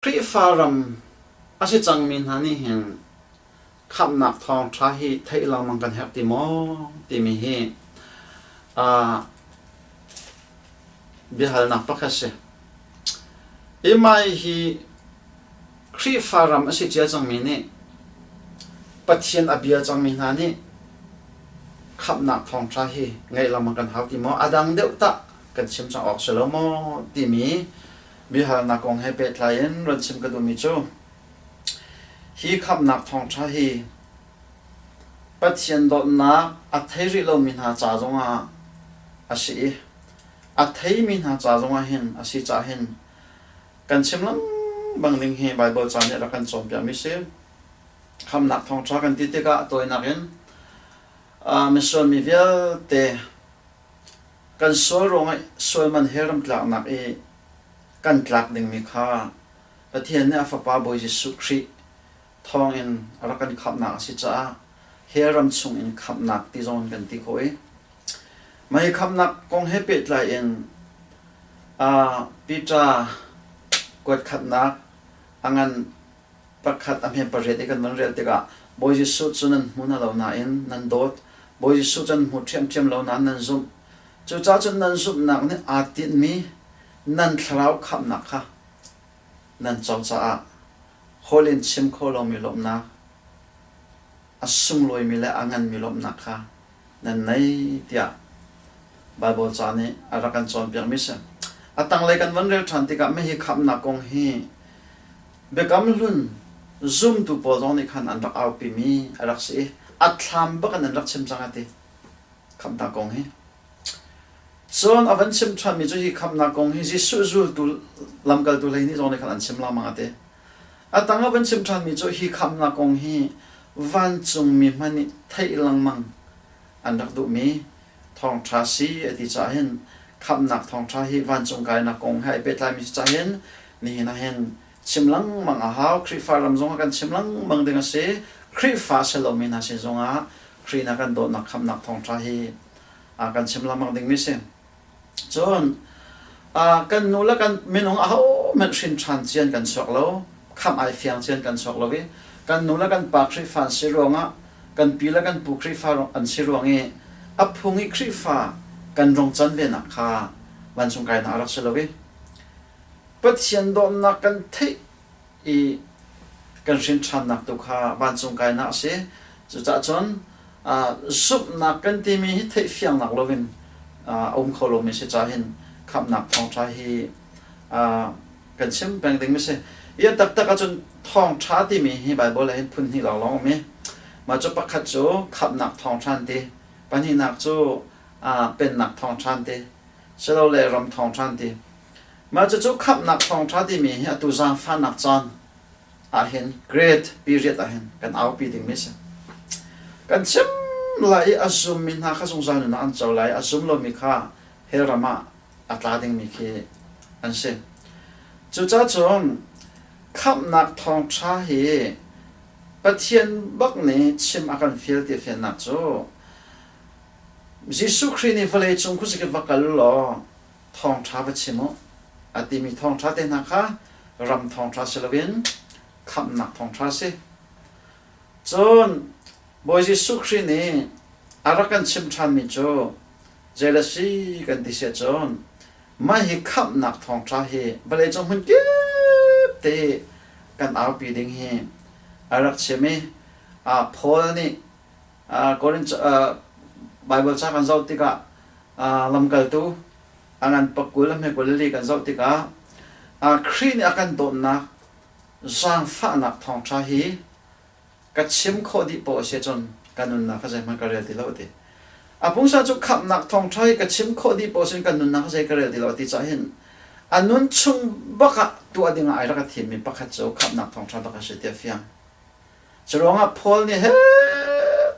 Khrihfa ram a si cangmi hna nih hin khamhnak thawngṭha hi theih lengmang kan herh ti maw timi hi biahalnak pakhat si. Imai hi Khrihfa ram a si cia cangmi nih Pathian a bia cangmi hna nih khamhnak thawngṭha hi ngaih lengmang kan hau ti maw? A dang deuh tah kan chim cang awk si lo maw timi Biahalnak kong he pehtlai in run chim ka duhmi cu hi khamhnak thawngṭha hi Pathian dawtnak a thei rih lomi hna ca zongah a si i a theimi hna ca zongah hin a si caah hin kan chim lengmang ding hi Baibal ca nih a rak kan cawnpiakmi si. Khamhnak thawngṭha kan ti tikah a tawinak in misual mi vialte Kan sual ruangah sualman he ramtlaknak i kan tlak dingmi kha Pathian nih a Fapa Bawi Jesuh Khrih thawngin a rak kan khamhnak a si caah hell ram chungin khamhnak ti zong in kan ti khawh i mah hi khamhnak kong he pehtlai in Peter kuatkhatnak a ngan pakhat a hme pariat i kan van rel tikah Bawi Jesuh cu nan hmu na lo nain nan dawt, Bawi Jesuh cu nan hmu ṭhiamṭhiam lo nain nan zumh. Cucaah cun nan zumhnak nih aa tinhmi nan thlarau khamhnak kha nan co caah hawl in chim kho lomi lawmhnak, a sunglawimi le a nganmi lawmhnak kha nan nei tiah Baibal ca nih a rak kan cawnpiakmi a si. A tanglei kan van rel ṭhan tikah hihi khamhnak kong hi Biakam Hlun zumtu pawl zong nih khan an rak aupimi a rak si i a thlam bak in an rak chim cang a ti. Khamhnak kong hi. Cun a van chim ṭhanmi cu hi khamhnak kong hi Jesuh zultu lamkaltu 12 zong nih khan an chim lengmang a ti. A tang a van chim ṭhanmi cu hi khamhnak kong hi vancungmi hmanh nih theih lengmang an rak duhmi thawngṭha si a ti caah hin khamhnak thawngṭha hi vancung kainak kong he ai pehtlaimi si caah hin nihin ah hin chim lengmang a hau. Khrihfa ram zongah kan chim lengmang ding a si. Khrihfa si lomi hna sin zongah Khrih na kan dawtnak khamhnak thawngṭha hi kan chim lengmang dingmi si. Cun kan nu le kan minung ahohmanh hrin ṭhan cian kan chuak lo, khamh ai fiang cian kan chuak lo i kan nu le kan pa Khrihfa an si ruangah kan pi le kan pu Khrihfa an si ruang i a phung i Khrihfa kan rung can venak kha vancung kainak a rak si lo i Pathian dawtnak kan theih i kan hrin ṭhannak tu kha vancung kainak a si. Cucaah cun zumhnak kan timi hi theihfiangnak loin a um kho lomi si caah hin khamhnak thawngṭha hi kan chim peng ding a si. I a taktak ahcun thawngṭha timi hi Baibal ah hin phun hnih lawnglawng a um i mah cu pakhat cu khamhnak thawngṭha an ti, pahnihnak cu pennak thawngṭha an ti, silole ram thawngṭha an ti. Mah cucu khamhnak thawngṭha timi hi atu zaangfahnak caan ahhin great period ahhin kan aupi dingmi a si. Kan chim lai i a zummi hna kha zungzal nunnak an co lai i a zum lomi kha hell ram ah a tla dingmi khi an si. Cucaah cun khamhnak thawngṭha hi Pathian bak nih chim a kan fial ti fiannak cu Jesuh Khrih nih vawlei cung khuazakip va kal law thawngṭha va chim u a timi thawngṭha te hna kha ram thawngṭha si loin khamhnak thawngṭha a si. Cun Bawi Jesuh Khrih nih a rak kan chimh ṭhanmi cu jealousy kan ti si ahcun mah hi khamhnak thawngṭha hi vawleicung hmun kip te kan aupi ding hi a rak chim i Paul nih Korinth Baibal ca kan zoh tikah lamkaltu a ngan pakul a hme 24 kan zoh tikah Khrih nih a kan dawtnak zaangfahnak thawngṭha hi ka chim khawh dih poah a si ahcun ka nunnak kha zeihmanh ka rel ti lo a ti. A pungsa cu khamhnak thawngṭha hi ka chim khawh dih poah sin kan nunnak kha zei ka rel ti lo a ti caah hin a nun chung bak ah tuah dingah ai rak a thimmi pakhat cu khamhnak thawngṭha bak a si ti a fiang. Curuangah Paul nih he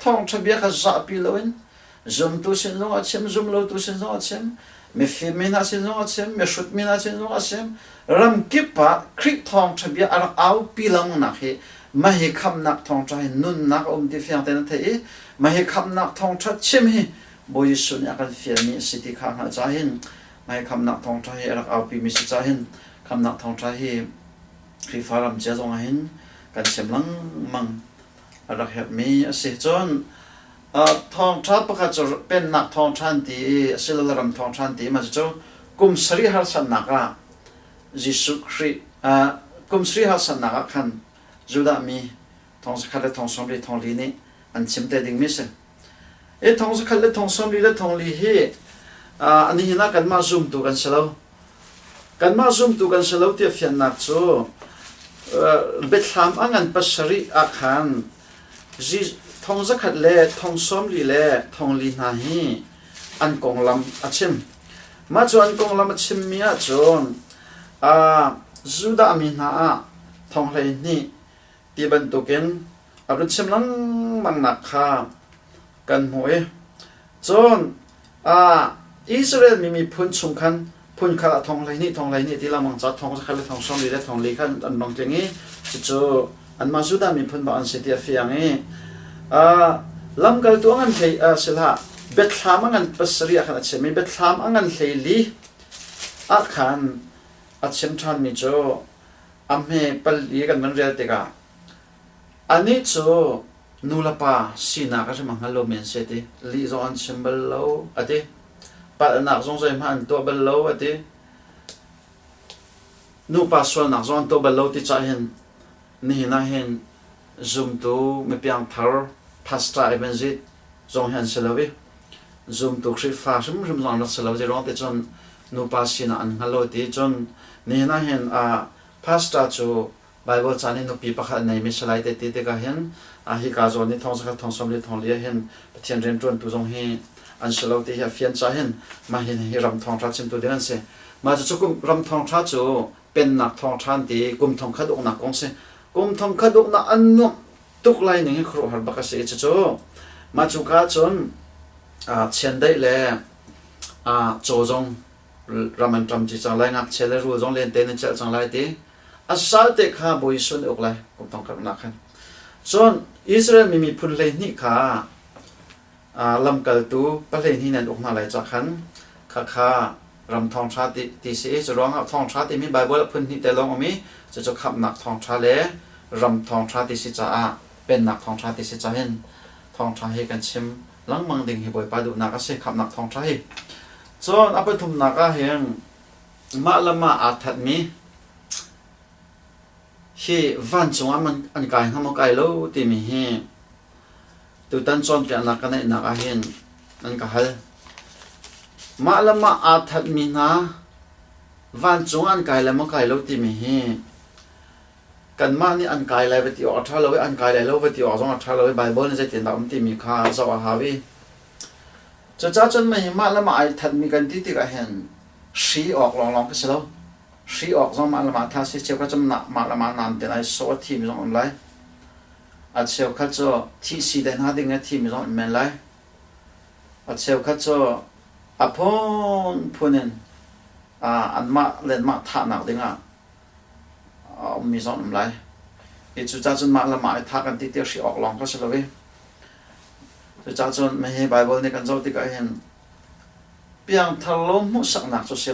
thawngṭha bia kha zahpi loin zumtu sin zongah a chim, zumlotu sin zongah a chim, mifim mi hna sin zongah a chim, mihrut mi hna sin zongah a chim. Ramkip ah Khrih thawngṭha bia a rak aupi lengmangnak hi mahhi khamhnak thawngṭha hi nunnak a um ti fiang tein a theih i mahhi khamhnak thawngṭha chim hi Bawi Jesuh nih a kan fialmi a si ti kha a hngalh caah hin mahhi khamhnak thawngṭha hi a rak aupi mi si caah hin khamhnak thawngṭha hi. Khrihfa ram cia zong ah hin kan chim lengmang a rak herhmi a si. Cun thawngṭha pakhat cu pennak thawngṭha an ti i asilole ram thawngṭha an ti mah cucu kum sarih harsatnak ah Jesuh Khrih kum sarih harsatnak ah khan Judah mi thong zakhat le thong sawmli thong li nih an chim te dingmi a si. I thong zakhat le thong sawmli le thong li hi nihin ah kanmah zumtu kan si lo. Kanmah zumtu kan si lo ti a fiannak cu biathlam a ngan pasarih ah khan thong zakhat le thong sawmli le thong li hna hi an konglam a chim. Mah cu an konglam a chimmi ahcun Judah mi hna ah thong 12 ti bantukin a run chim lengmangnak kha kan hmuh i cun Israel mi miphun chung khan phun khat ah thong 12 thong 12 ti lengmang ca thong zakhat le thong 40 le thong li khan an rong tling i cucu anmah Judah miphun bak an si ti a fiang i lamkaltu a ngan hlei sihlah biathlam a ngan pasarih ah khan a chim i biathlam a ngan 14 ah khan a chim ṭhanmi cu a hme pali kan van rel tikah anih cu nu le pa sinak a hrim a hngal lomi an si a ti. Lih zong an chim bal lo a ti. Palhnak zong zeihmanh an tuah bal lo a ti. Nupa sualnak zong an tuah bal lo ti cah hin nihin ah hin zumtu mipiangthar pastor evangelist zong hi an si lo i zumtu Khrihfa hrimhrim zong an rak si lo. Zeiruang ti cun nupa sinak an hngal lo ti cun nihin ah hin pastor cu Bible ca nih nupi pakhat a neimi si lai te ti tikah hin hika zawn i thong zakhat thong sawmli thong li ah hin Pathian rianṭuantu zong hi an si lo ti hi a fian caah hin mah hi hi ram thawngṭha chimtu ding an si. Mah cucu kum ram thawngṭha cu pennak thawngṭha an ti i kum thongkhat uknak kong si. Kum thongkhat uknak an nuamh tuk lai ning hi khuaruahhar bak a si i cucu mah cu ka cun chiandeih le caw zong ram an ṭam ci cang lai, ngakchia le rul zong lente nan celh cang lai ti a salte kha Bawi Jesuh nih uk lai kum thong khat khan. Cun Israel mi miphun 12 kha lamkaltu pa 12 nan uk hna lai ca khan khakha ram thawngṭha ti, ti si i cu ruangah thawngṭha timi Baibal ah phun hnih te lawng um i cucu khamhnak thawngṭha le ram thawngṭha ti si caah pennak thawngṭha ti si cahin thawngṭha hi kan chim lengmang ding hi Bawipa duhnak a si khamhnak thawngṭha hi. Cun a pathumnak ah hin mah le mah aa thatmi hi vancung ah an kai hnga maw kai lo timi hi tutan cawnpiaknak ka neihnak ah hin nan ka hal. Mah le mah aa thatmi hna vancung ah an kai le maw kai lo timi hi kanmah nih an kai lai va ti awk a ṭha lo i an kai lai lo va ti awk zong a ṭha lo i Baibal nih zeitindah um timi kha zoh a hau i cucaah cun mah hi mah le mah ai thatmi kan ti tikah hin hri awk lawnglawng ka si lo. Hri awk zong mah le mah tha si cheukhat cu mah le mah nam ten ai sawh a thimi zong um lai. A cheukhat cu thih si te hna ding a thimi zong um men lai. A cheukhat cu a phunphun in anmah le mah thahnak dingah a ummi zong um lai. I cucaah cun mah le mah i thah kan ti ti hri awk lawng kha si lo i cucaah cun hihi Baibal nih kan zoh tikah hin piangthar lo hmuhsaknak cu si.